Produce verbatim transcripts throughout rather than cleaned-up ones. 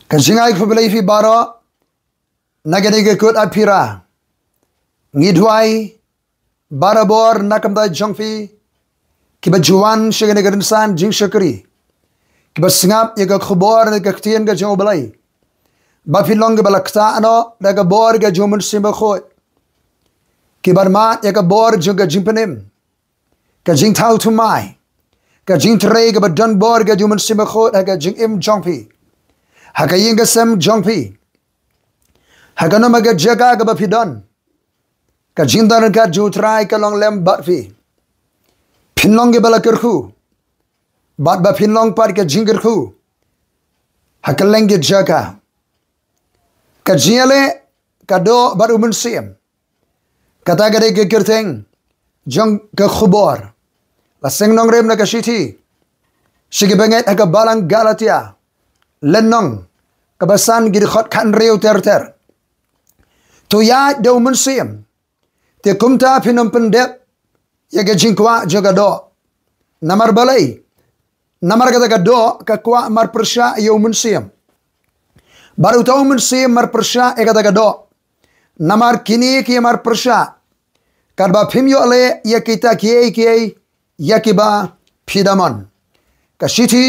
Ka jingai khublei ïa phi baroh na kane ka kut Aphira. Ngi duwai barabor na ka bynta jong phi kiba ju wan sha kane ka rynsan jingshakri, kiba sngap ïa ka khubor na ka ktien ka jong U Blei, ba phin long kiba la ktah noh da ka bor ka jong U Mynsiem Bakhuid, kiba mad ïa ka bor jong ka jingpynim, ka jingthaw thymmai, ka jingtrei kaba don bor ka jong U Mynsiem Bakhuid ha ka jingim jong phi, ha ka ïing ka sem jong phi, ha kano kano ka jaka kaba phi don. Ka jingdon ryngkat jong U Trai ka long lem bad phi. Phin long kiba la kyrkhu, bad ba phin long pat ka jingkyrkhu ha kylleng ki jaka. Ka jingïaleh, ka doh bad U Mynsiem, kata ka dei ka kyrteng jong ka khubor. La seng nongrim na ka shithi sha ki bangeit ha ka balang Galatia, lynnong kaba san, ki dkhot khathynriew ter ter. To ïaid da U Mynsiem, te kumta phin ym pyndep ïa ka jingkwah jong ka doh. Namar balei? Namar kata ka doh ka kwah marpyrshah ïa U Mynsiem, bad uta U Mynsiem marpyrshah ïa kata ka doh. Namar kine ki marpyrshah, katba phim ïoh leh ïa kita kiei kiei ïa kiba phi da mon. Ka shithi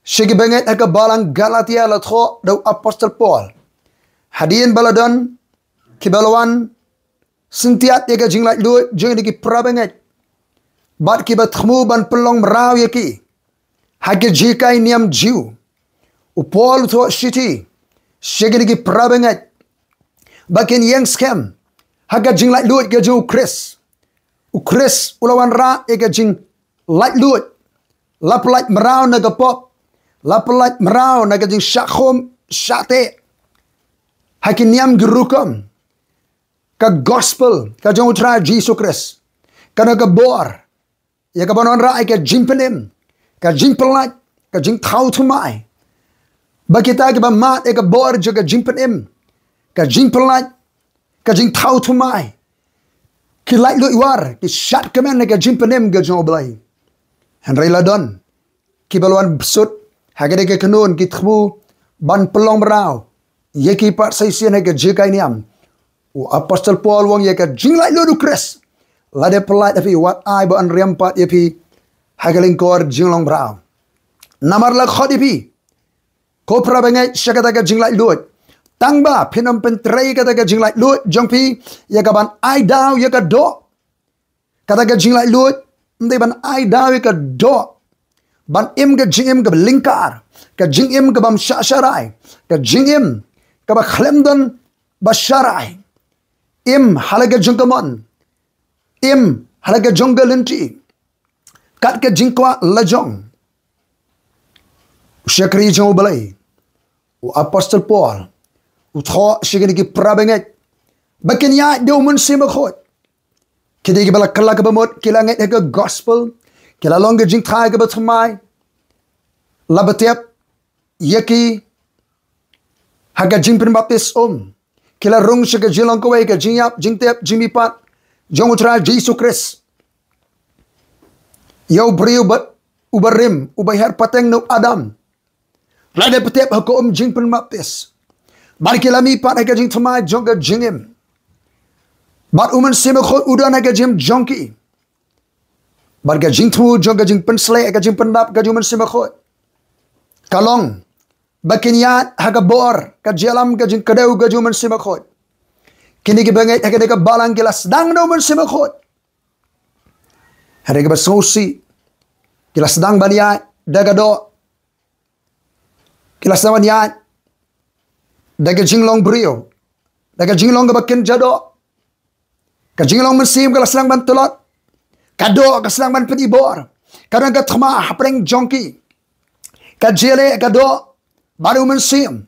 sha ki bangeit ha ka balang Galatia la thoh da u Apostol Paul hadien ba la don kiba la wan syntiat ïa ka jinglaitluid jong kine ki para bangeit, bad kiba thmu ban pynlong mraw ïa ki ha ki jinghikai niam Jiw. U Paul u thoh shithi sha kine ki para bangeit ba kin ïeng skhem ha ka jinglaitluid ka jong U Khrist. U Khrist u la wanrah ïa ka jinglaitluid. La pyllait mraw na ka pop, la pyllait mraw na ka jingshah khum shah teh ha ki niam ki rukom. Ka gospel ka jong U Trai Jisu Khrist ka don ka bor ïa ka ban wanrah ïa ka jingpynim, ka jingpyllait, ka jingthaw thymmai, ba kita kiba mad ïa ka bor jong ka jingpynim, ka jingpyllait, ka jingthaw thymmai, ki laitluid war, ki shad kmen ïa ka jingpynim ka jong U Blei. Hynrei la don kiba la wan bsut ha kane ka kynhun, ki thmu ban pynlong mraw ïa ki pat sa shisien ha ka jinghikai niam. U Apostol Paul u ong ïa ka jinglaitluid U Khrist, lada pyllait ïa phi, wat ai ba yn riam pat ïa phi ha ka lyngkor jinglong mraw. Namar la khot ïa phi, ko para bangeit, sha kata ka jinglaitluid, tang ba phin ym pyntrei kata ka jinglaitluid jong phi ïa ka ban ai daw ïa ka doh. Kata ka jinglaitluid ym dei ban ai daw ïa ka doh ban im ka jingim kaba lyngkar, ka jingim kaba ym shah sharai, ka jingim kaba khlem don ba sharai. Im ha la ka jong ka mon, im ha la ka jong ka lynti, kat ka jingkwah la jong. U shakri jong U Blei, u Apostol Paul, u thoh sha kine ki para bangeit ba kin ïaid da U Mynsiem Bakhuid. Ki dei kiba la kylla kaba mut, ki la ngeit ha ka gospel, ki la long ka jingthaw kaba thymmai, la btep ïa ki ha ka jingpynbaptis um, ki la rung sha ka jinglong kawei, ka jingïap, jingtep, jingmihpat jong U Trai Jisu Khrist. Ïa u briew ba, uba rim, uba her pateng na u Adam, la dep tep ha ka um jingpynbaptis. Bad ki la mihpat ha ka jingthymmai jong ka jingim. Bad U Mynsiem Bakhuid u don ha ka jingim jong ki. Bad ka jingthmu jong ka jingpynsleh, ka jingpyndap ka jong U Mynsiem Bakhuid, ka long ba kin ïaid ha ka bor, ka jingïalam, ka jingkdew ka jong U Mynsiem Bakhuid. Kine ki bangeit ha kane ka balang ki la sdang da U Mynsiem Bakhuid. Hynrei kiba sngewsih, ki la sdang ban ïaid da ka doh. Ki la sdang ban ïaid da ka jinglong briew, da ka jinglong kaba kynja doh. Ka jinglong mynsiem ka la sdang ban tlot. Ka doh ka sdang ban pyni bor. Ka don ka thma hapdeng jong ki. Ka jingïaleh, ka doh bad U Mynsiem,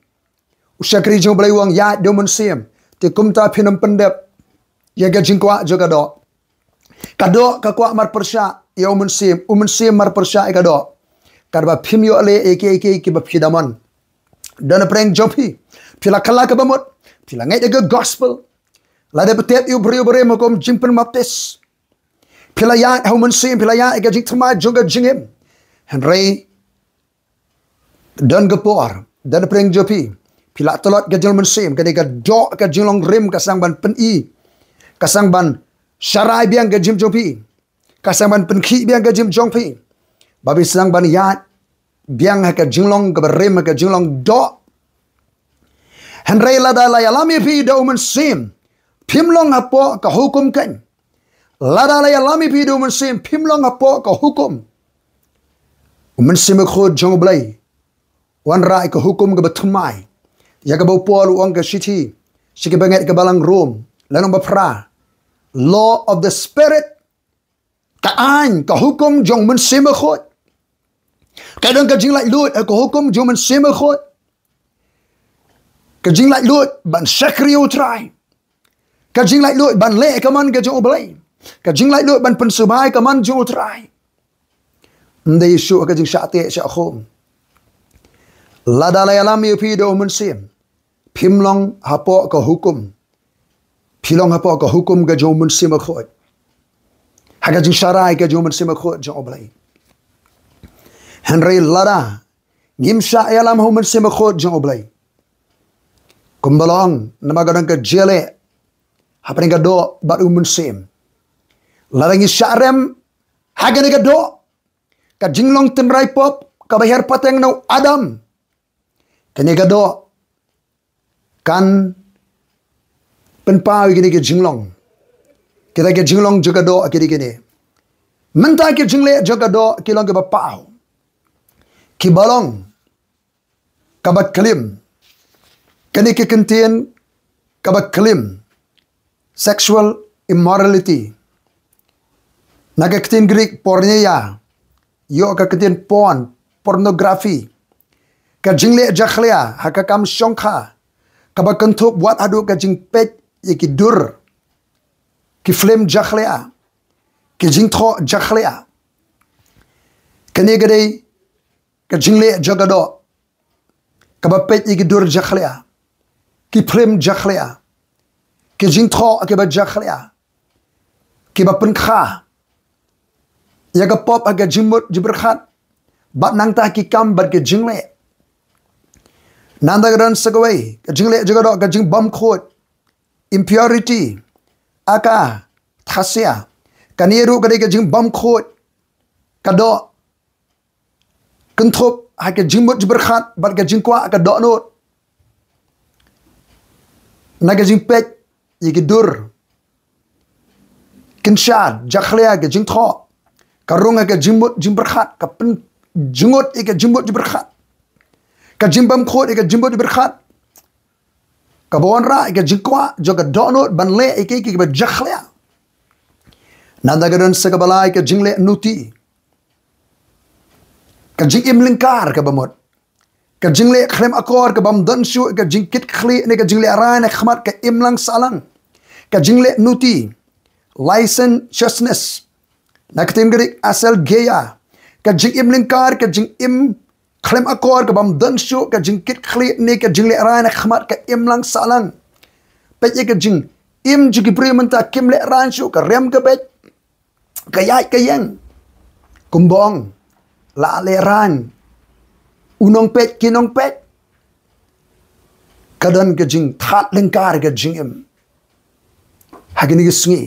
U shakri jong U Blei u ong, ïaid da u mynsiem. Te kumta phin ym pyndep ïa ka jingkwah jong ka doh. Ka doh ka kwah marpyrshah ïa u mynsiem, u mynsiem marpyrshah ïa ka doh. Katba phim ïoh leh ïa kiei kiei kiba phi da mon. Don napdeng jong phi, phi la kylla kaba mut, phi la ngeit ïa ka gospel. Lada phi tep ïa u briew barim ha ka kum jingpynbaptis, phi la ïaid ha u mynsiem, phi la ïaid ïa ka jingthymmai jong ka jingim. Hynrei don ka por, don napdeng jong phi, phi la tlot ka jinglong mynsiem, kane ka doh ka jinglong rim ka sdang ban pyni, ka sdang ban sharai biang ka jingim jong phi, ka sdang ban pynkhih biang ka jingim jong phi, ba phi sdang ban ïaid biang ha ka jinglong kaba rim, ha ka jinglong doh. Hynrei lada la ïalam ïa phi da u mynsiem, phim long hapoh ka hukum kein. Lada la ïalam ïa phi da u mynsiem, phim long hapoh ka hukum. U Mynsiem Bakhuid jong U Blei u wanrah ïa ka hukum kaba thymmai, ïa kaba u Paul u ong ha ka shithi sha ki bangeit ka balang Rom, lynnong ba phra. Law of the Spirit, ka aiñ, ka hukum jong u Mynsiem Bakhuid. Ka don ka jinglaitluid ha ka hukum jong u Mynsiem Bakhuid. Ka jinglaitluid ban shakri ïa u Trai. Ka jinglaitluid ban leh ka mon ka jong U Blei. Ka jinglaitluid ban pynsngewbha ïa ka mon jong u Trai. Ym dei shuh ka jingshah teh shah khum. Lada la ïalam ïa phi da u mynsiem, phim long hapoh ka hukum. Phi long hapoh ka hukum ka jong u Mynsiem Bakhuid, ha ka jingsharai ka jong u Mynsiem Bakhuid jong U Blei. Hynrei lada ngim shah ïalam ha u Mynsiem Bakhuid jong U Blei, kumba long, namar ka don ka jingïaleh hapdeng ka doh bad u mynsiem. Lada ngi shah rem ha kane ka doh, ka jinglong tynrai pop kaba hiar pateng na u Adam, kane ka doh kan pynpaw ïa kine ki jinglong. Kita ki jinglong jong ka doh ki dei kine. Mynta ki jingleh jong ka doh ki long kiba paw, kiba long kaba klim. Kane ki kyntien kaba klim, sexual immorality, na ka ktien Greek porneia, ïoh ka ktien porn, pornography. Ka jingleh jakhlia ha ka kam shongkha, kaba kynthup wat haduh ka jingpeit ïa ki dur, ki film jakhlia, ki jingthoh jakhlia. Kane ka dei ka jingleh jong ka doh, kaba peit ïa ki dur jakhlia, ki film jakhlia, ki jingthoh kiba jakhlia, kiba pynkha ïa ka pop ha ka jingmut jingpyrkhat, bad nangta ki kam bad ki jingleh. Nangta ka don sa kawei ka jingleh jong ka doh, ka jingbymkhuid, impurity, akathisia. Kane ruh ka dei ka jingbymkhuid ka doh, kynthup ha ka jingmut jingpyrkhat bad ka jingkwah ka dohnud, na ka jingpeit ïa ki dur, kynshad jakhlia, ka jingthoh, ka rung ha ka jingmut jingpyrkhat, ka pynjngut ïa ka jingmut jingpyrkhat, ka jingbymkhuid ïa ka jingmut jingpyrkhat, kaba wanrah ïa ka jingkwah jong ka dohnud ban leh ïa kiei kiei kiba jakhlia. Nangta ka don sa kaba lai ka jingleh nuti, ka jingim lyngkar kaba mut, ka jingleh khlem akor kabym don shuh ka jingkitkhlieh ne ka jinglehrain ha khmat ka imlang sahlang. Ka jingleh nuti, licentiousness, na ka ktien Greek aselgeia, ka jingim lyngkar, ka jingim khlem akor kabym don shuh ka jingkitkhlieh ne ka jinglehrain ha khmat ka imlang sahlang. Peit ïa ka jingim jong ki briew mynta, kim lehrain shuh, ka rem ka beit, ka ïaid ka ïeng. Kumba ong, la lehrain u nongpeit, ki nongpeit. Ka don ka jingthad lyngkar ka jingim ha kine ki sngi.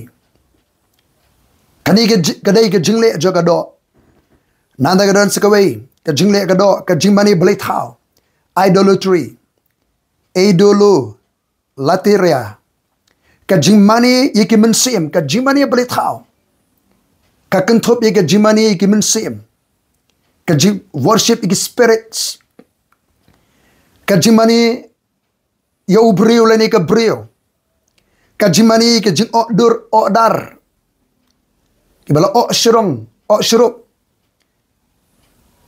Kane ka ji-, ka dei ka jingleh jong ka doh. Nangta ka don sa kawei ka jingleh ka doh, ka jingmane bleithaw, idolatry, idolo- lateria. Ka jingmane ïa ki mynsiem, ka jingmane bleithaw, ka kynthup ïa ka jingmane ïa ki mynsiem, ka jing worship ïa ki spirits, ka jingmane ïa u briew lane ka briew, ka jingmane ïa ka jingoh dur oh dar, kiba la oh shrong oh shrup.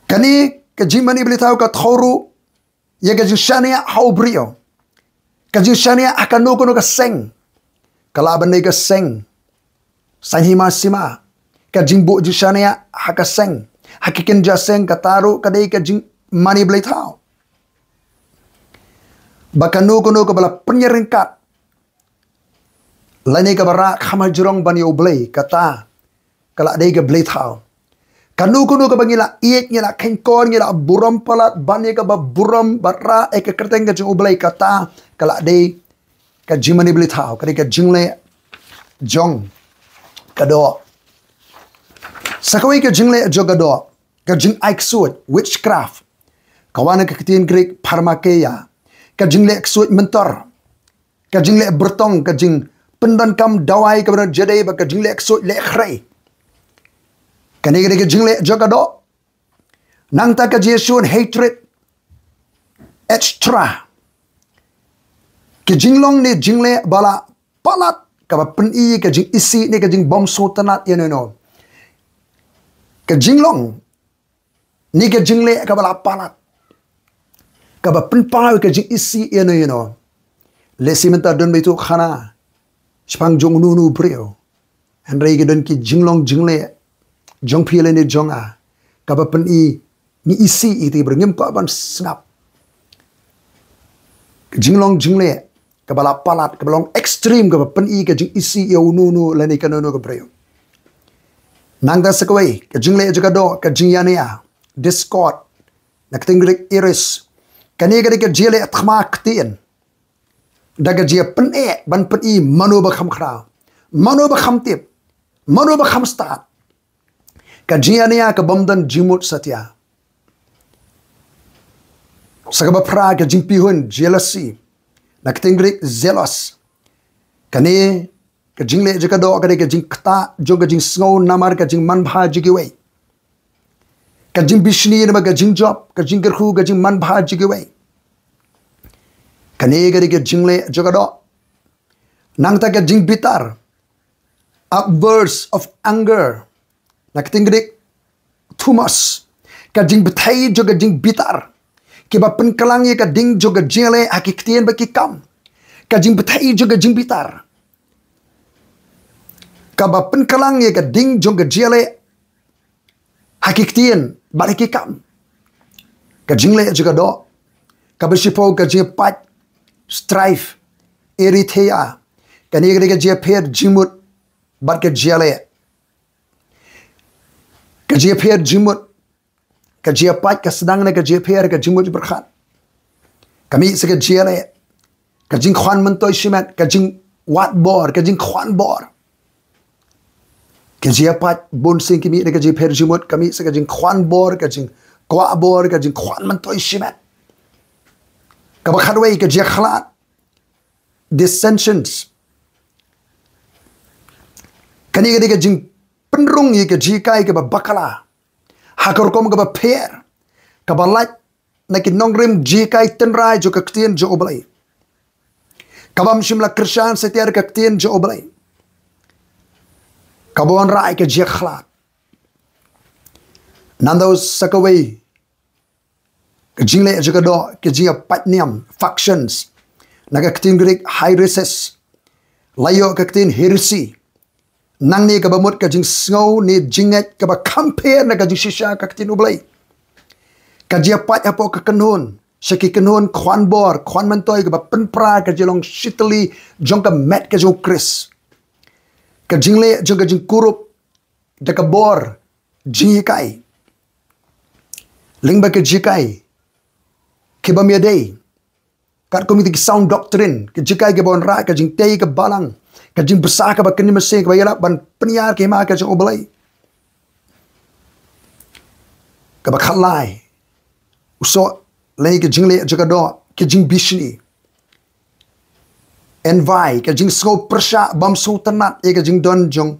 Kane ka jingmane bleithaw ka thoh ruh ïa ka jingshaniah ha u briew. Ka jingshaniah ha kano kano ka seng ka lah ban dei ka seng saiñ hima sima. Ka jingbuh jingshaniah ha ka seng, ha ki kynja seng, kata ruh ka dei ka jingmane blei thaw. Ba kano kano kaba la pynïaryngkat lane kaba rah kham hajrong ban ïa U Blei, kata ka lah dei ka blei thaw. Kano kano kaba ngi la ïeit, ngi la kheiñkor, ngi la burom palat ban ïa kaba burom bad rah ïa ka kyrteng ka jong U Blei, kata ka lah dei ka jingmane blei thaw, ka dei ka jingleh jong ka doh. Sa kawei ka jingleh jong ka doh, ka jingai ksuid, witchcraft. Ka wan na ka ktien Greek pharmakeia, ka jingleh ksuid myntor, ka jingleh byrtong, ka jingpyndonkam dawai kaba don jadei bad ka jingleh ksuid leh khrei. Kane ka dei ka jingleh jong ka doh. Nangta ka jingshun hatred, extra. Ka jinglong ne jingleh ba la palat kaba pyni ka jingisih ne ka jingbym sngewtynnat ïa no no. Ka jinglong ne ka jingleh kaba la palat kaba pynpaw ka jingisih ïa no ïa no. Lehse mynta don beit u khana shaphang jong uno uno u briew, hynrei ka don ki jinglong jingleh jong phi lane jong nga kaba pyni ngi isih ïa ki briew, ngim kwah ban sngap. Ka jinglong jingleh kaba la palat, kaba long extreme, kaba pyni ka jingisih ïa uno uno lane kano kano ka briew. Nangta sa kawei ka jingleh jong ka doh, ka jingïania, discord, na ka ktien Greek eris. Kane ka dei ka jingïaleh thma ktien da ka jingïapyneh ban pyni mano ba kham khraw, mano ba kham tip, mano ba kham stad. Ka jingïania ka bym don jingmut satia. Sa kaba phra ka jingpyrshah, jealousy, na ka ktien Greek zelos. Kane ka jingleh jong ka doh ka dei ka jingktah jong ka jingsngew namar ka jingmanbha jong kiwei, ka jingbishni namar ka jingjop, ka jingkyrkhu, ka jingmanbha jong kiwei. Kane ka dei ka jingleh jong ka doh. Nangta ka jingbitar, outburst of anger, na ka ktien Greek thumos, ka jingbthei jong ka jingbitar, kiba pynkhlaiñ ïa ka ding jong ka jingïaleh ha ki ktien bad ki kam. Ka jingbthei jong ka jingbitar kaba pynkhlaiñ ïa ka ding jong ka jingïaleh ha ki ktien bad ha ki kam. Ka jingleh jong ka doh kaba shiphew, ka jingpait, strife, ire, thia. Kane ka dei ka jingïapher jingmut bad ka jingïaleh. Ka jingïapher jingmut, ka jingïapait ka sdang na ka jingïapher, ka jingmut jingpyrkhat. Ka mih sa ka jingïaleh, ka jingkhwan myntoi shimet, ka jingwad bor, ka jingkhwan bor. Ka jingïapait bun sien ki mih na ka jingïapher jingmut, ka mih sa ka jingkhwan bor, ka jingkwah bor, ka jingkhwan myntoi shimet. Kaba khatwei ka jingïakhlad, dissensions. Kane ka dei ka jingpynrung ïa ka jinghikai kaba bakla ha ka rukom kaba pher, kaba lait na ki nongrim jinghikai tynrai jong ka ktien jong U Blei, kabym shym la kyrshan satia da ka ktien jong U Blei, kaba wanrah ïa ka jingïakhlad. Nangta sa kawei ka jingleh jong ka doh, ka jingïapait niam, factions, na ka ktien Greek heresis, la ïoh ka ktien heresy. Nangne kaba mut ka jingsngew ne jingngeit kaba kham pher na ka jingshisha ka ktien U Blei. Ka jingïapait hapoh ka kynhun sha ki kynhun, khwan bor, khwan myntoi, kaba pynpra ka jinglong shitylli jong ka met ka jong U Khrist. Ka jingleh jong ka jingkurup da ka bor jinghikai lyngba ki jinghikai kiba ym ïadei, katkum kita ki sound doctrine, ki jinghikai kiba wanrah ka jingtei ka balang, ka jingbsa kaba kynmaw shisha, kaba ïalap ban pynïar ka hima ka jong U Blei. Kaba khatlai, u soh lane ka jingleh jong ka doh, ka jingbishni, envy, ka jingsngew pyrshah bym sngewtynnat ïa ka jingdon jong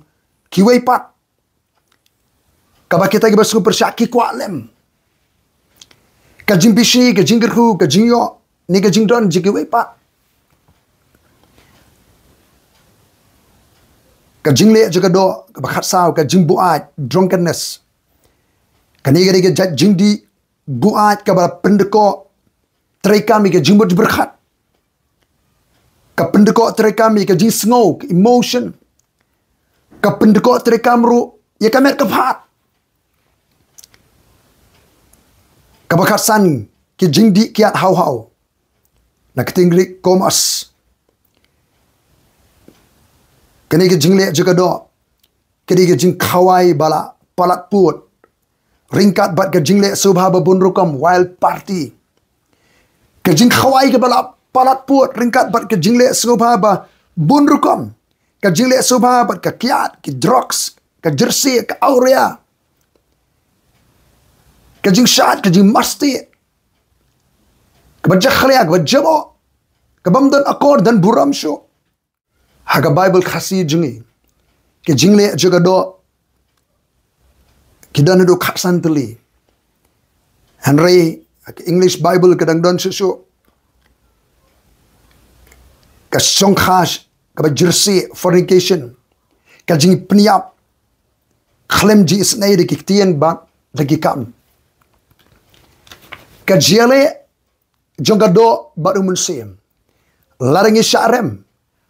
kiwei pat, kaba kita kiba sngewpyrshah ki kwah lem. Ka jingbishni, ka jingkyrkhu, ka jingïoh ne ka jingdon jong kiwei pat. Ka jingleh jong ka doh, kaba khatsaw, ka jingbuaid, drunkenness. Kane ka dei ka jait jingdih buaid kaba pyndonkam treikam ïa ka jingmut jingpyrkhat. Ka pyndkoh treikam ïa ka jingsngew, ka emotion. Ka pyndkoh treikam ruh ïa ka met ka phad. Kaba khatsan, ki jingdih kiad haw haw. Na ka ktien Greek, komos. Kane ka jingleh jong ka doh, kane ka jingkhawai ba la palat pud ryngkat bad ka jingleh sngewbha ba bun rukom, wild party. Ka jingkhawai kaba la palat pud ryngkat bad ka jingleh sngewbha ba bun rukom. Ka jingleh sngewbha bad ka kiad, ki drugs, ka jyrsieh, ka awria, ka jingshad, ka jingmasti, kaba jakhlia, kaba jaboh, kabym don akor don burom shuh. Ha ka Baibl Khasi jong ngi, ki jingleh jong ka doh ki don haduh khatsan tylli. Hynrei ha ka English Baibl ka dang don shuh shuh ka shongkha kaba jyrsieh, fornication, ka jingpynïap khlem jingisynei da ki ktien bad da ki kam. Ka jingïaleh jong ka doh bad u Mynsiem. Lada ngi shah rem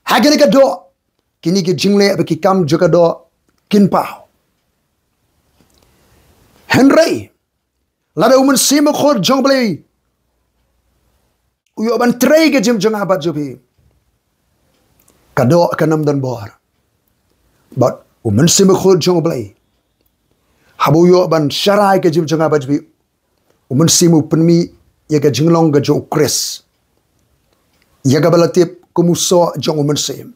ha kane ka doh, kine ki jingleh bad ki kam jong ka doh kin paw. Hynrei lada u Mynsiem Bakhuid jong U Blei u ïoh ban trei ka jingim jong nga bad jong phi, ka doh kan ym don bor. Bad u Mynsiem Bakhuid jong U Blei, haba u ïoh ban sharai ka jingim jong nga bad jong phi, u Mynsiem u pynmih ïa ka jinglong ka jong u Khrist, ïa kaba la tip kum u soh jong u Mynsiem.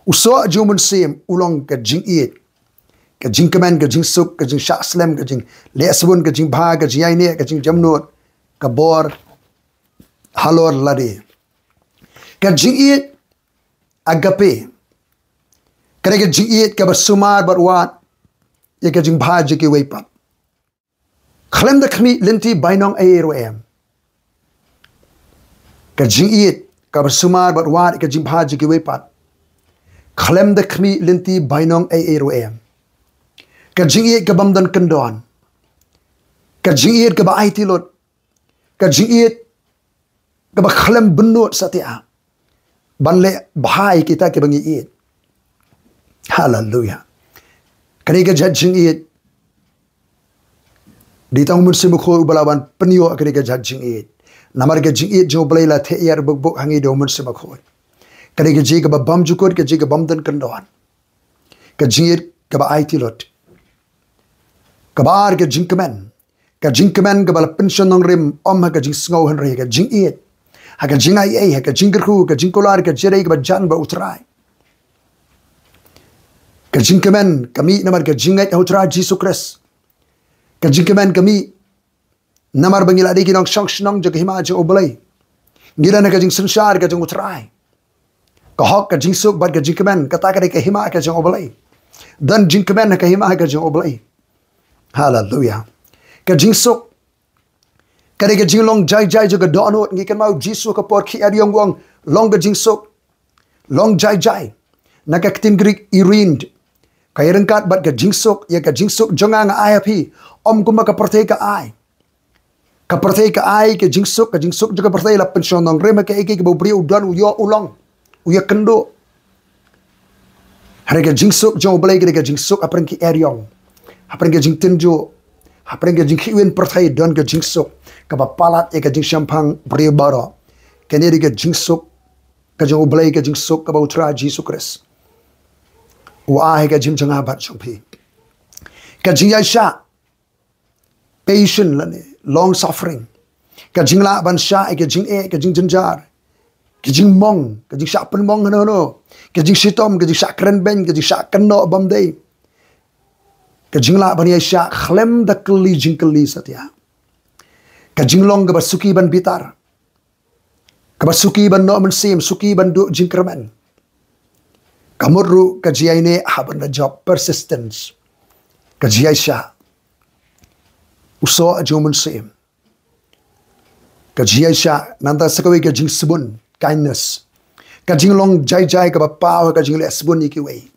U soh jong u Mynsiem u long ka jingïeit, ka jingkmen, ka jingsuk, ka jingshah slem, ka jingleh sbun, ka jingbha, ka jingïaineh, ka jingjemnud, ka bor halor lade. Ka jingïeit agape, kane ka jingïeit kaba sumar bad wad ïa ka jingbha jong kiwei pat. Khlem da khmih lynti bainong ei ei ruh em. Ka jingïeit kaba sumar bad wad ïa ka jingbha jong kiwei pat. Khlem da khmih lynti bainong ei ei ruh em. Ka jingïeit kabym don kyndon. Ka jingïeit kaba aiti lut. Ka jingïeit kaba khlem bynnud satia ban leh bha ïa kita kiba ngi ïeit. Haleluya. Kane ka jait jingïeit, dei tang u Mynsiem Bakhuid uba lah ban pynïoh kane ka jait jingïeit. Namar ka jingïeit jong U Blei la theh ïar buk buk ha ngi da u Mynsiem Bakhuid. Kane ka jingïeit kaba bymjukut, ka jingïeit kabym don kyndon. Ka jingïeit kaba aiti lut. Kaba ar, ka jingkmen. Ka jingkmen kaba la pynshong nongrim ym ha ka jingsngew hynrei ha ka jingïeit, ha ka jingaiei, ha ka jingkyrkhu, ka jingkular, ka jingïadei kaba jan bad U Trai. Ka jingkmen ka mih namar ka jingngeit ha U Trai Jisu Khrist. Ka jingkmen ka mih namar ba ngi la dei ki nongshong shnong jong ka hima jong U Blei. Ngi don ha ka jingsynshar ka jong U Trai. Ka hok, ka jingsuk bad ka jingkmen, kata ka dei ka hima ka jong U Blei. Don jingkmen ha ka hima ka jong U Blei. Haleluya. Ka jingsuk ka dei ka jinglong jai jai jong ka dohnud. Ngi kynmaw Jisu ka por khie ïong u ong, long ka jingsuk, long jai jai. Na ka ktien Greek, eirene. Ka ïaryngkat bad ka jingsuk, ïa ka jingsuk jong nga nga ai ha phi, ym kumba ka pyrthei ka ai. Ka pyrthei ka ai ka jingsuk, ka jingsuk jong ka pyrthei la pynshong nongrim ha kaei kaei kaba u briew u don, u ïoh, u long, u ïakynduh. Hynrei ka jingsuk jong U Blei ka dei ka jingsuk hapdeng ki ïaryong, hapdeng ka jingtynjuh, hapdeng ka jingkhih win pyrthei don ka jingsuk kaba palat ïa ka jingshemphang briew baroh. Kane dei ka jingsuk ka jong U Blei, ka jingsuk kaba U Trai Jisu Khrist u ai ha ka jingim jong nga bad jong phi. Ka jingïaishah, patient lane long suffering. Ka jinglah ban shah ïa ka jingeh, ka jingjynjar, ka jingmong, ka jingshah pynmong hano hano, ka jingshitom, ka jingshah kren beiñ, ka jingshah kynnoh bym dei. Ka jinglah ban ïaishah khlem da kylli jingkylli satia. Ka jinglong kaba suki ban bitar, kaba suki ban noh mynsiem, suki ban duh jingkyrmen. Ka mut ruh ka jingïaineh ha ban da jop, persistence. Ka jingïaishah, u soh jong u mynsiem. Ka jingïaishah, nangta sa kawei ka jingsbun, kindness. Ka jinglong jai jai kaba paw ha ka jingleh sbun ïa kiwei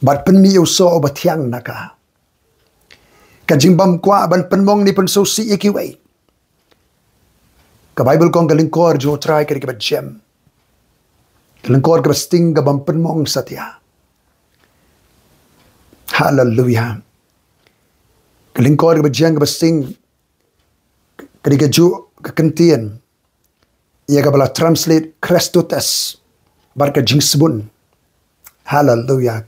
bad pynmih ïa u soh uba thiang na ka. Ka jingbymkwah ban pynmong ne pynsngewsih ïa kiwei. Ka Baibl ka ong ka lyngkor jong U Trai ka dei kaba jem. Ka lyngkor kaba sting ka bym pynmong satia. Haleluya. Ka lyngkor kaba jeng kaba sting ka dei ka ju ka kyntien ïa kaba la translate Christotes bad ka jingsbun. Haleluya.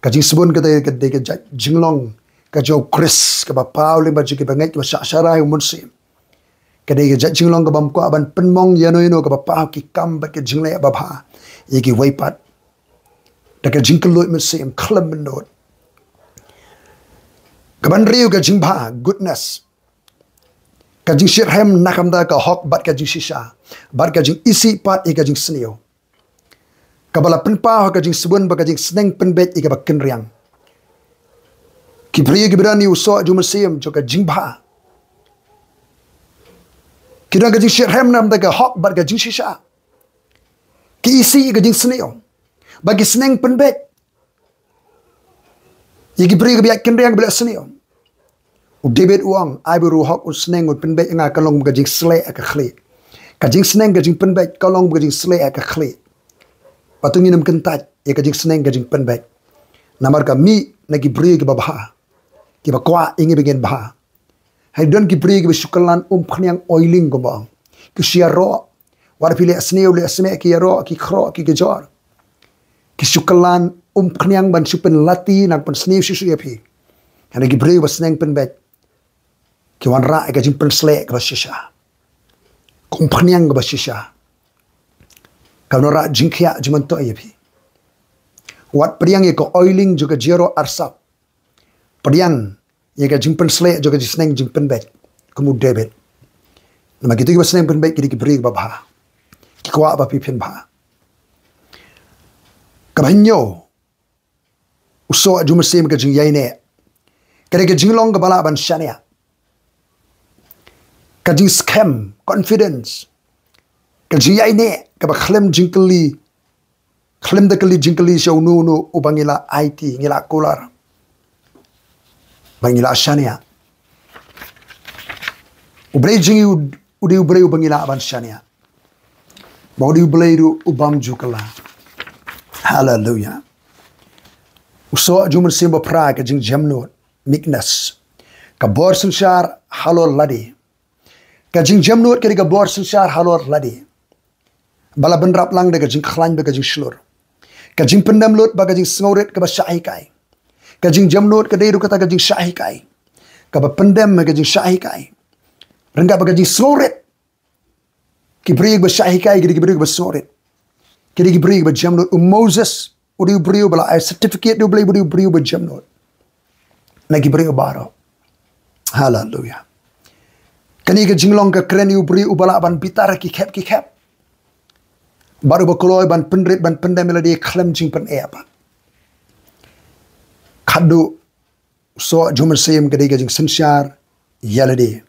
Ka jingsbun ka dei ka dei ka jait jinglong ka jong u Khrist kaba paw lyngba jong kiba ngeit kaba shah sharai u Mynsiem. Ka dei ka jait jinglong kaba ym kwah ban pynmong ïano ïano kaba paw ki kam bad ka jingleh babha ïa kiwei pat. Da ka jingkylluid mynsiem khlem mynnud. Ka ban riew ka jingbha, goodness. Ka jingshitrhem na ka bynta ka hok bad ka jingshisha bad ka jingisih pat ïa ka jingsniew. Kaba la pynpaw ha ka jingsbun bad ka jingsneng pynbeit ïa kaba kynriang. Ki briew kiba don ïa u soh jong u Mynsiem jong ka jingbha ki don ka jingshitrhem na ka bynta ka hok bad ka jingshisha. Ki isih ïa ka jingsniew bad ki sneng pynbeit ïa ki briew kiba ïaid kynriang kiba leh sniew. U David u ong, ai ba u ruh hok un sneng un pynbeit ïa nga ka long ka jingsleh ha ka khlieh. Ka jingsneng ka jingpynbeit ka long ka jingsleh ha ka khlieh. Bad to ngin ym kyntait ïa ka jingsneng ka jingpynbeit. Namar ka mih na ki briew kiba bha, kiba kwah ïa ngi ba ngin bha. Hynrei don ki briew kiba shu kylla umphniang oiling kumba ong. Ki shu ïaroh. Wat phi leh sniew leh smeh ki ïaroh, ki khroh, ki kjor. Ki shu kylla umphniang ban shu pynlati nang pynsniew shisha ïa phi. Hynrei ki briew ba sneng pynbeit ki wanrah ïa ka jingpynsleh kaba shisha. Ka umphniang kaba shisha. Ka wanrah jingkhiah jingmyntoi ïa phi. Wat pdiang ïa ka oiling jong ka jingïaroh arsap. Pdiang ïa ka jingpynsleh jong ka jingsneng jingpynbeit kum u David. Namar kito kiba sneng pynbeit ki dei ki briew kiba bha. Ki kwah ba phi phin bha. Kaba hynñiew, u soh jong u Mynsiem ka jingïaineh. Ka dei ka jinglong kaba lah ban shaniah. Ka jingskhem, confidence. Ka jingïaineh kaba khlem jingkylli, khlem da kylli jingkylli sha uno uno uba ngi la aiti, ngi la kular. Ba ngi la shaniah. U Blei jong ngi u dei u Blei uba ngi lah ban shaniah. Ba u dei u Blei ruh u bym ju kylla. Haleluya. U soh jong u Mynsiem baphra ka jingjemnud, meekness. Ka bor synshar halor lade. Ka jingjemnud ka dei ka bor synshar halor lade. Ba la bynrap lang da ka jingkhlaiñ bad ka jingshlur. Ka jingpyndem lut bad ka jingsngewrit kaba shah hikai. Ka jingjemnud ka dei ruh kata ka jingshah hikai. Kaba pyndem ka jingshah hikai. Ryngkat bad ka jingsngewrit. Ki briew ba shah hikai ki dei ki briew ba sngewrit. Ki dei ki briew ba jemnud. U Moses u dei u briew ba la ai certificate da u Blei ba u dei u briew ba jemnud na ki briew baroh. Haleluya. Kane ka jinglong ka kren ïa u briew uba lah ban bitar ki khep ki khep. Bad uba kloi ban pynrit ban pyndem ïa lade khlem jingpyneh pat. Khadduh u soh jong u Mynsiem ka dei ka jingsynshar ïa lade.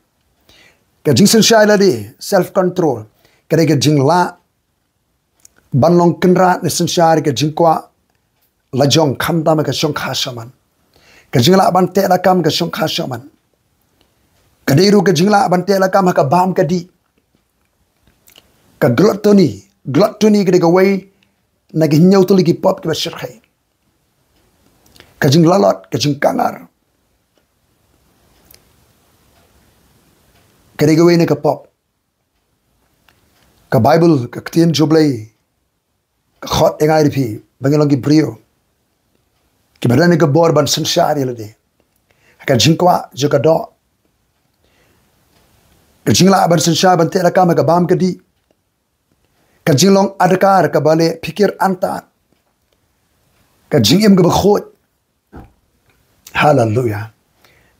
Ka jingsynshar ïa lade, self control, ka dei ka jinglah ban long kynrad ne synshar ïa ka jingkwah lajong khamtam ha ka shongkha shaman. Ka jinglah ban teh lakam ha ka shongkha shaman. Ka dei ruh ka jinglah ban teh lakam ha ka bam ka dih. Ka gluttony, gluttony ka dei kawei na ki hynñiew tylli ki pop kiba shyrkhei. Ka jinglalot, ka jingkangar. Ka dei kawei na ka pop. Ka Baibl, ka ktien jong U Blei, ka khot ïa nga ïa phi ba ngin long ki briew kiba don ka bor ban synshar ïa lade. Ka jingkwah jong ka doh. Ka jinglah ban synshar ban teh lakam ha ka bam ka dih. Ka jinglong adkar kaba leh phikir antad. Ka jingim kaba khuid. Haleluya.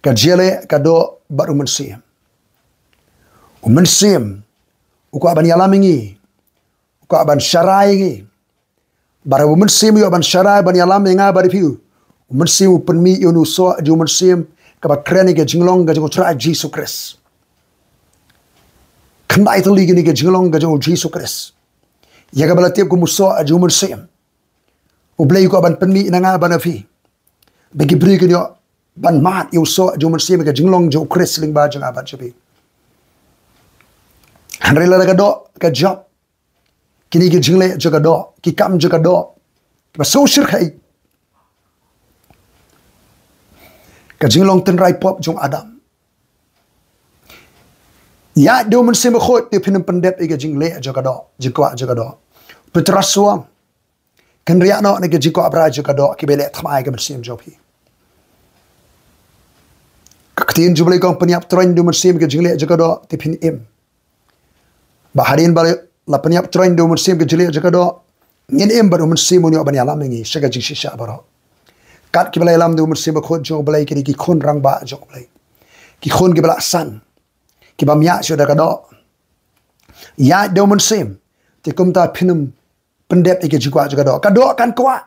Ka jingïaleh ka doh bad U Mynsiem. U Mynsiem u kwah ban ïalam ïa ngi. U kwah ban sharai ïa ngi. Bad U Mynsiem u ïoh ban sharai ban ïalam ïa nga bad ïa phi. U Mynsiem u pynmih ïa une u soh jong U Mynsiem kaba kren ïa ka jinglong ka jong U Trai Jisu Khrist. Khyndai tylli kine ki jinglong ka jong U Jisu Khrist ïa kaba la tip kum u soh jong U Mynsiem. U Blei u kwah ban pynmih na nga bad na phi ba ki briew kin ïoh ban mad ïa u soh jong U Mynsiem, ka jinglong jong U Khrist lyngba jong nga bad jong phi. Hynrei lada ka doh ka jop, Kine ki jingleh jong ka doh, ki kam jong ka doh, kiba sngewsih hi. Ka jinglong tynrai pop jong u Adam. Ïaid da u Mynsiem Bakhuid te phin ym pyndep ïa ka jingleh jong ka doh, jingkwah jong ka doh. Petros u ong, kynriah noh na ka jingkwah brai jong ka doh, kiba leh thymmai ïa ka mynsiem jong phi. Ka ktien jong u Blei ka ong, pynïap troiñ da u Mynsiem ïa ka jingleh jong ka doh te phin im. Ba hadien ba la pynïap troiñ da u Mynsiem ïa ka jingleh jong ka doh, ngin im bad u Mynsiem un ïoh ban ïalam ïa ngi sha ka jingshisha baroh. Kat kiba la ïalam da u Mynsiem Bakhuid jong u Blei, ki dei ki khun rangbah jong u Blei, ki khun kiba la san, kiba mih shuh da ka doh. Ïaid da u Mynsiem te kumta phin ym pyndep ïa ka jingkwah jong ka doh. Ka doh kan kwah,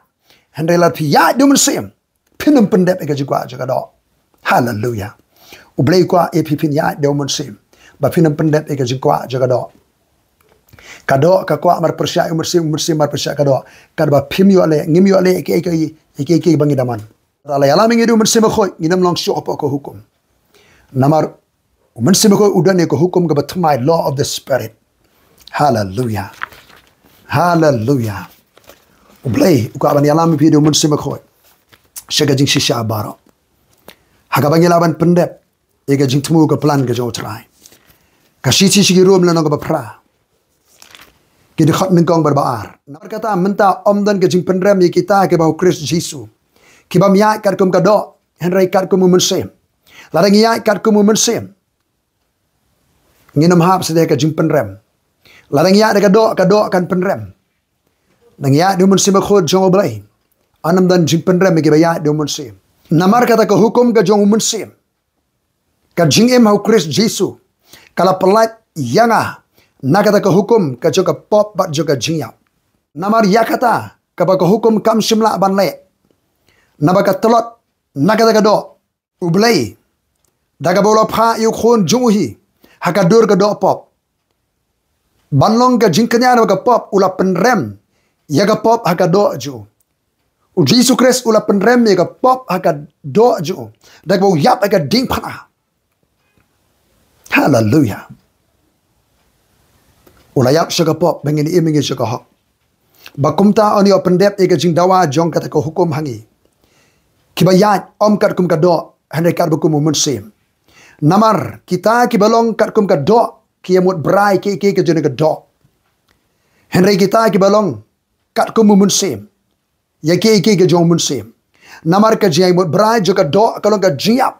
hynrei lada phi ïaid da u Mynsiem, phin ym pyndep ïa ka jingkwah jong ka doh. Haleluya. U Blei u kwah ïa phi phin ïaid da u Mynsiem, ba phin ym pyndep ïa ka jingkwah jong ka doh. Ka doh ka kwah marpyrshah ïa u Mynsiem, u Mynsiem marpyrshah ïa ka doh. Katba phim ïoh leh, ngim ïoh leh ïa kiei kiei, ïa kiei kiei ba ngi da mon. Lada la ïalam ïa ngi da u Mynsiem Bakhuid, ngin ym long shuh hapoh ka hukum. Namar u Mynsiem Bakhuid u don ïa ka hukum kaba thymmai, law of the Spirit. Haleluya. Haleluya. U Blei u kwah ban ïalam ïa phi da u Mynsiem Bakhuid sha ka jingshisha baroh, ha kaba ngin lah ban pyndep ïa ka jingthmu, ka plan ka jong u Trai. Ka shithi sha ki Rom lynnong kaba phra, ki dkhot nyngkong bad ba ar. Namar kata mynta ym don ka jingpynrem ïa kita kiba ha u Khrist Jisu, ki bym ïaid katkum ka doh, hynrei katkum u Mynsiem. Lada ngi ïaid katkum u Mynsiem, ngin ym hap shuh da ka jingpynrem. Lada ngi ïaid da ka doh, ka doh kan pynrem. Lada ngi ïaid da u Mynsiem Bakhuid jong u Blei, ym don jingpynrem ïa kiba ïaid da u Mynsiem. Namar kata ka hukum ka jong u Mynsiem, ka jingim ha u Khrist Jisu, ka la pyllait ïa nga na kata ka hukum ka jong ka pop bad jong ka jingïap. Namar ïa kata kaba ka hukum kam shym lah ban leh, naba ka tlot na kata ka doh, u Blei, da kaba u la phah ïa u Khun jong u hi ha ka dur ka doh pop, ban long ka jingkñia na ka pop, u la pynrem ïa ka pop ha ka doh jong u. U Jisu Khrist u la pynrem ïa ka pop ha ka doh jong u da kaba u ïap ha ka diengphna. Haleluya. U la ïap sha ka pop ba ngin im ïa ngi sha ka hok, ba kumta un ïoh pyndep ïa ka jingdawa jong kata ka hukum ha ngi kiba ïaid ym katkum ka doh, hynrei katba kum u Mynsiem. Namar kita kiba long katkum ka doh ki ïa mut brai ïa kiei kiei ka jong ka doh, hynrei kita kiba long katkum u Mynsiem, ïa kiei kiei ka jong u Mynsiem. Namar ka jingïaimut brai jong ka doh ka long ka jingïap.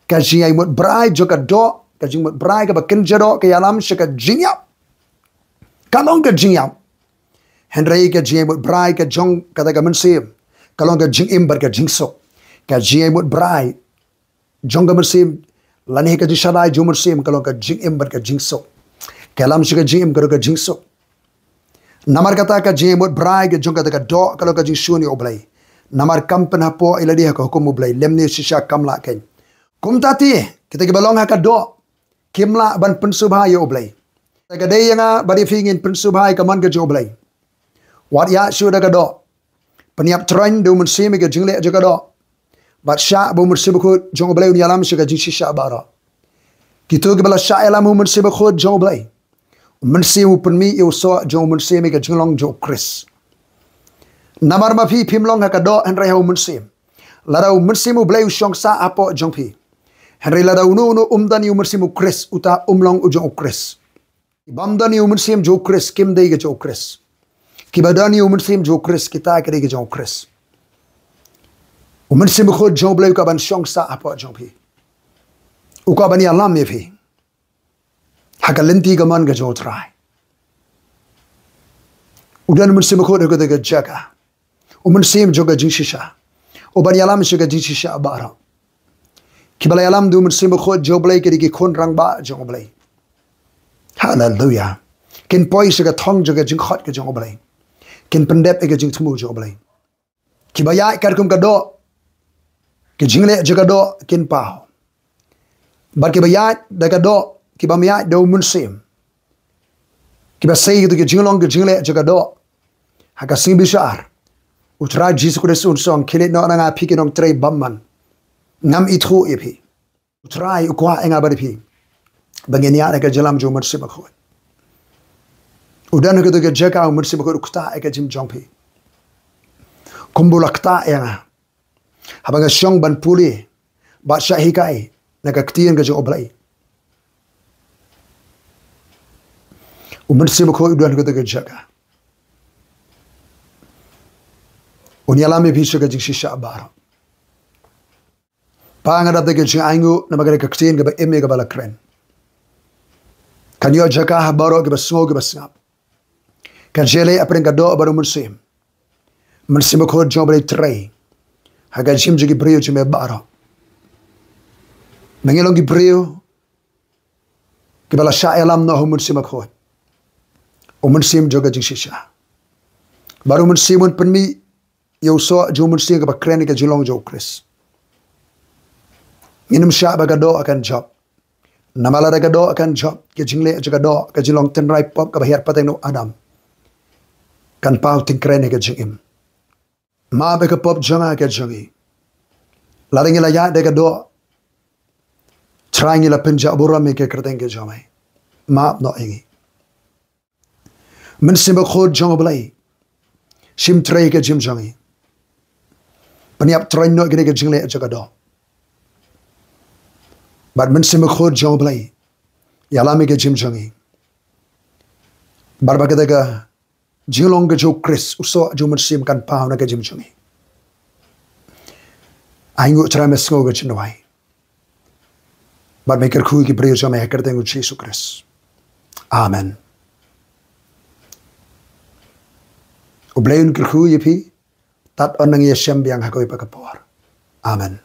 Ka jingïaimut brai jong ka doh, ka jingmut brai kaba kynja doh, ka ïalam sha ka jingïap, ka long ka jingïap. Hynrei ka jingïaimut brai ka jong kata ka Mynsiem, ka long ka jingim bad ka jingsuk. Ka jingïaimut brai jong ka Mynsiem, lane ka jingshadai jong u Mynsiem, ka long ka jingim bad ka jingsuk. Ka ïalam sha ka jingim, ka long ka jingsuk. Namar kata ka jingïaimut brai ka jong kata ka doh ka long ka jingshun ïa u Blei. Namar kam pynhapoh ïa lade ha ka hukum u Blei, lymne shisha kam lah keiñ. Kumta te kita kiba long ha ka doh kim lah ban pynsngewbha ïa u Blei. Te ka dei ïa nga bad ïa phi ngin pynsngewbha ïa ka mon ka jong u Blei. Wat ïaid shuh da ka doh. Pynïap troiñ da u Mynsiem ïa ka jingleh jong ka doh, bad shah ba u Mynsiem Bakhuid jong u Blei un ïalam sha ka jingshisha baroh. Kito kiba la shah ïalam ha u Mynsiem Bakhuid jong u Blei, u Mynsiem u pynmih ïa u soh jong u Mynsiem ïa ka jinglong jong u Khrist. Namar ma phi phim long ha ka doh hynrei ha u Mynsiem, lada u Mynsiem u Blei u shong sah hapoh jong phi. Hynrei lada uno uno um don ïa u Mynsiem u Khrist, uta um long u jong u Khrist. Ki bym don ïa u Mynsiem jong u Khrist kim dei ka jong u Khrist. Kiba don ïa u Mynsiem jong u Khrist, kita ki dei ka jong u Khrist. U Mynsiem Bakhuid jong u Blei u kwah ban shong sah hapoh jong phi. U kwah ban ïalam ïa phi ha ka lynti ka mon ka jong u Trai. U don u Mynsiem Bakhuid ha kata ka jaka. U Mynsiem jong ka jingshisha, u ban ïalam sha ka jingshisha baroh. Kiba la ïalam da u Mynsiem Bakhuid jong u Blei ki dei ki khun rangbah jong u Blei. Haleluya. Kin poi sha ka thong jong ka jingkhot ka jong u Blei. Kin pyndep ïa ka jingthmu jong u Blei. Kiba ïaid katkum ka doh, ka jingleh jong ka doh kin paw. Bad kiba ïaid da ka doh, ki bym ïaid da u Mynsiem, kiba sei ïa ka jinglong ka jingleh jong ka doh, ha ka sngi bishar u Trai Jisu Khrist un ong, khie leit noh na nga phi ki nongtrei bymman, ngam ithuh ïa phi. U Trai u kwah ïa nga bad ïa phi ba ngin ïaid ha ka jingïalam jong u Mynsiem Bakhuid. U don ha kata ka jaka, u Mynsiem Bakhuid u ktah ïa ka jingim jong phi. Kumba u la ktah ïa nga haba nga shong ban pule bad shah hikai na ka ktien ka jong U Blei. U Mynsiem Bakhuid u don ha kata ka jaka. Un ïalam ïa phi sha ka jingshisha baroh. Pa, nga dap da ka jingainguh namar ka ktien kaba im ïa kaba la kren. Kan ïoh jaka ha baroh kiba sngew kiba sngap. Kan shu leh hapdeng ka doh bad u Mynsiem. Mynsiem Bakhuid jong U Blei trei ha ka jingim jong ki briew jong me baroh. Ma ngi long ki briew kiba la shah ïalam noh ha u Mynsiem Bakhuid, u Mynsiem jong ka jingshisha. Bad u Mynsiem un pynmih ïa u soh jong u Mynsiem kaba kren ïa ka jinglong jong u Khrist. Ngin ym shah ba ka doh kan jop. Namar lada ka doh kan jop, ka jingleh jong ka doh, ka jinglong tynrai pop kaba hiar pateng na u Adam, kan paw tyngkren ïa ka jingim. Map ïa ka pop jong nga ka jong ngi. Lada ngi la ïaid da ka doh, Trai, ngi la pynjah burom ïa ka kyrteng ka jong me. Map noh ïa ngi. Mynsiem Bakhuid jong U Blei, shim trei ka jingim jong ngi. Pynïap troiñ noh kine ki jingleh jong ka doh. Bad Mynsiem Bakhuid jong U Blei, ïalam ïa ka jingim jong ngi. Bad ba kata ka jinglong ka jong u Khrist, u soh jong u Mynsiem kan paw na ka jingim jong ngi. Ai nguh Trai, me sngew ka jingduwai. Bad me kyrkhu ïa ki briew jong me ha ka kyrteng u Jisu Khrist. Amen. U Blei un kyrkhu ïa phi. Tad un nang ïashem biang ha kawei pat ka por. Amen.